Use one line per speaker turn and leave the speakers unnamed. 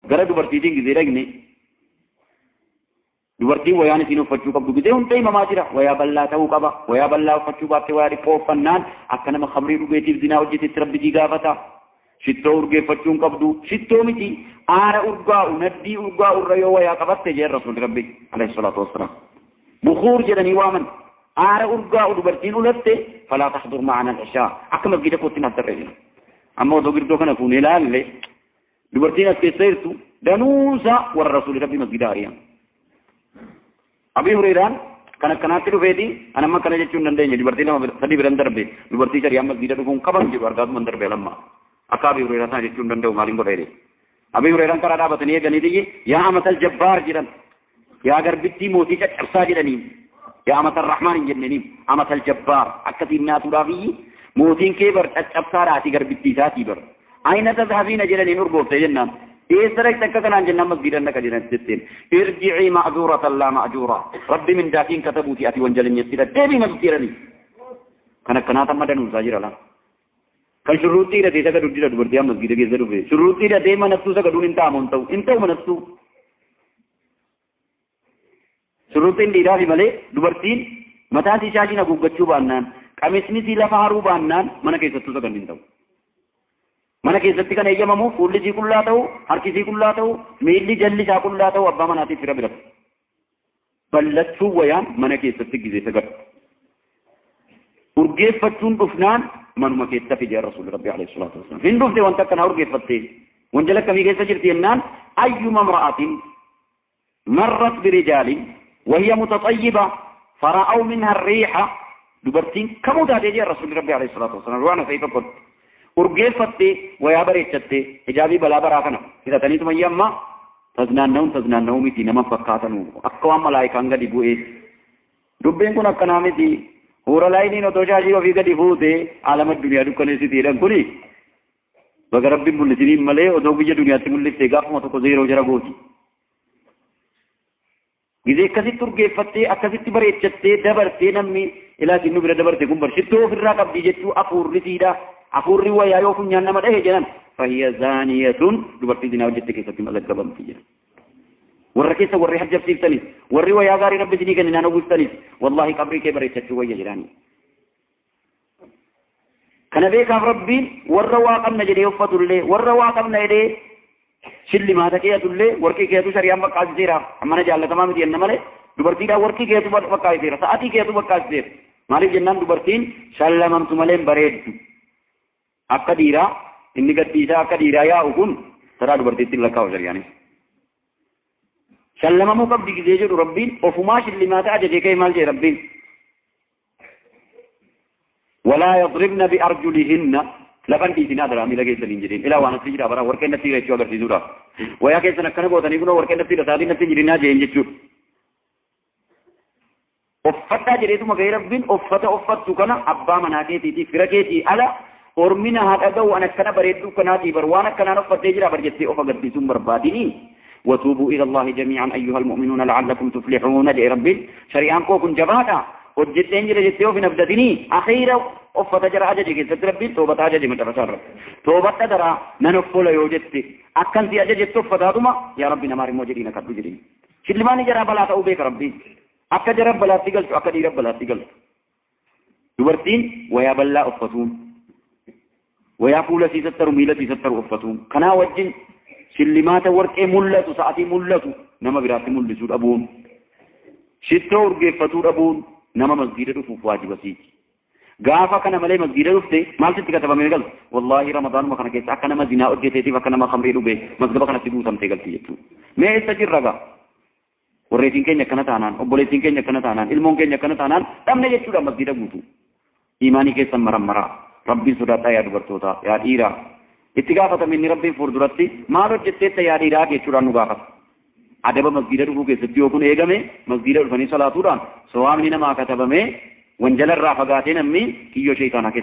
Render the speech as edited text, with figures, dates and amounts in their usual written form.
Gara dubartiitiin gizee dhaqne, dubartiin wayaan isiin uffachuu qabdu gizee hunda himamaa jira. Wayaa bal'aa ta'uu qaba. Wayaa bal'aa uffachuu baattee wayaa dhiphoo uffannaan akka nama khamrii dhugeetiif zinaa hojjetetti Rabbi sii gaafata. Shittoo urgeeffachuu hin qabdu. Shittoo miti, aara urgaa'u, naddii urgaa'u irra yoo wayaa qabatte jeen Rasuulli Rabbi alayhi salaatu wassalaam. Bukhuur jedhanii waaman. Aara urgaa'u dubartiin ulatte falaa tahdur ma'ana al-ishaa. Akka masgiida kootti hin affeerre jedhan. Amma otoo girdoo kana fuunee laalle, dubartiin as keessa jirtu danuunsa warra Rasuulli Rabbi masgiida ari'an. Abii Hureyraan kan akkanaatti dhufeeti, an amma akkana jechuu hin dandeenye, dubartii lama sadii biran darbe, dubartii shari'aan masgiida dhufuun qaban jedhu argaatuman darbe. Lamma akka Abii Hureyraa sana jechuu hin danda'u, maaliin godha jedhe. Abii Hureyraan karaa dhaabatanii eeganii tiyyi, "Yaa amatal jabbaar," jedhan, "Yaa garbittii mootii caccabsaa," jedhaniin. "Yaa amatal rahmaan" hin jenneniin, "Amatal jabbaar." Akkasiin naatuudhaaf iyyi, mootiin kee bar caccabsaadhaati, garbittii isaatii bar. "Ayna tadhabiina?" jedhaniin. Urgooftee jennaan, "Eessa dhaqxe akka kanaan?" jennaan, "Masgiidan dhaqa," jedhan jetteen. "Irji'ii ma'zuuratan laa ma'juura, Rabbi mindaatiin katabuuti, ati wanjalanyatti deebii masjid," jedhanii. Kan akkanaa tamma danuunsaa jira laa. Kan shurruuxxii hidhatee sagadu jira. Dubartii amma masgiida keessa dhufe shurruuxxii hidhatee manattuu sagaduun hin ta'amu, hin ta'u, hin ta'u manattuu. Shurruuxxiin dhiiraafi malee, dubartiin mataa isii shaashiin haguuggachuu baannaan, qamisni isii lafa haruu baannaan, mana keessattuu saganni hin ta'u. Mana keessatti kan eeyyamamu fuulli isii qullaa ta'u, harki isii qullaa ta'u, miilli jalli isaa qullaa ta'u, abbaa manaatiif fira biratti. Ballachuu wayaan mana keessatti gizee sagadu. Urgeeffachuun dhufnaan manuma keessa fide Rasuulli Rabbi alayhi salaatu wasalaam. Hin dhufte wanta akkanaa urgeeffattee. Wanjala akkamii keessa jirti jennaan, ayyuma imra'atin marrat birijaalin wahiya mutaxayyiba fara'aw minha riixa, dubartiin kamuu taatee jee Rasuulli Rabbi alayhi salaatu wasalaam, waan asii tokkotti urgeeffattee, wayaa bareechattee, hijaabii balaa baraa kana hidhataniituma amma taznaanna'uun taznaanna'uu miti, nama fakkaatanu akka waan malaayikaan gadi bu'ee. Dubbiin kun akkanaa miti. Huura laayiniin otoo shaashii ofii gadi fuute alama duniyaa dukkaneessiti jedhan. Kuni baga Rabbiin mul'isiniin malee, otoo biyya duniyaatti mul'ifte gaafuma tokko zeeroo jara gooti. Gizee akkasitti urgeeffattee, akkasitti bareechattee dabartee, namni ilaasin nu bira dabarte kun bar shittoo ofirraa qabdi jechuu, afuurri siidha. Afuurri wayaa yoo funyaan nama dhahe jedhan, fahiya zaaniyatun, dubartii zinaa hojjette keessatti mazaggabamti jedhan. Warra keessa warri hajjabsiiftanis, warri wayaa gaarii Rabbi isinii kenninaan uwwiftanis, wallaahi qabrii kee bareechachuu wayya jedhaani. Kana beekaaf Rabbiin warra waa qabna jedhee uffatullee, warra waa qabna jedhee shillimaata keeyatullee, warqii keeyatu shari'aan baqqaasiseera. Ammana jaallatamaa miti jenna malee, dubartiidhaan warqii keeyatu baqqaasiseera, sa'atii keeyatu baqqaasiseera. Maaliif jennaan, dubartiin shallamamtu malee hin bareeddu. Akka dhiiraa inni gadhiisaa akka dhiiraa yaa'u kun taraa dubartiitti hin lakkaa'u shari'aanis. Shallamamuu qabdi gizee jedhu, Rabbiin ofumaa shillimaata ajajee ka'e. Maal jedhe Rabbiin? "Walaa yadribna biarjulihinna," lafan dhiisinaa daraa miila keessaniin jedheen. Ilaa waan asii jira bara, warqeen natti jira jechuu agarsiisuudhaaf. Wayaa keessan akkana gootanii, kunoo warqeen natti jira, sa'aatiin natti hin jirinaa jeen jechuudha. Uffadhaa jedheetuma gahee Rabbiin, uffata uffattu kana abbaa manaa keetiitii fira keetii ala ormina haa dhaga'u, an akkana bareedduu kanaatii bar, waan akkanaan uffattee jira bar jettee of agarsiisuun barbaadinii. "وتوبوا إلى الله جميعا أيها المؤمنون لعلكم تفلحون," jedhe Rabbiin. Shari'aan koo kun jabaadha. Hojjetteen jira jettee of hin abdatinii. Akhiira uffata jara ajaje keessatti Rabbiin toobata ajaje macarrashaa irratti. Toobadha daraa nan offola yoo jette, akkan si ajajettu uffataatuma, "Yaa Rabbi, namaar immoo," jedhiin, akadhu jedhiin. Shillimaanni jaraa balaa ta'uu beeka Rabbiin. Akka jara balaatti galchu, akka dhiira balaatti galchu. Dubartiin wayaa bal'aa uffatuun, wayaa fuula sii sattaru, miila sii sattaru uffatuun, kanaa wajjin shillimaata warqee mul'atu, sa'atii mul'atu nama biraatti mul'isuu dhabuun, shittoo urgeeffatuu dhabuun nama masgiida dhufuuf waajiba siiti. Gaafa kana malee masgiida dhufte maaltu itti katabamee galta? Wallaahi, Ramadaanuma kana keessa akka nama zinaa hojjeteetiif akka nama khamrii dhuge masgaba kanatti guutamtee galti jechuudha. Mee eessa jirra gaa? Warreetiin keenya akkana taanaan, obboleettiin keenya akkana taanaan, ilmoon keenya akkana taanaan, dhabne jechuudha masgiida guutuu. Imaanii keessan marammaraa. Rabbiin sodaadhaa yaa dubartootaa, yaa dhiiraa. Itti gaafatame inni Rabbiin fuulduratti, maal hojjetteetta yaa dhiiraa jechuudhaan nu gaafata. Adaba masgiida dhufuu keessatti yoo kun eegame, masgiida dhufanii salaatuudhaan sawaabni namaa katabamee, wanjala irraa fagaatee namni kiyyoo sheeytaanaa keessa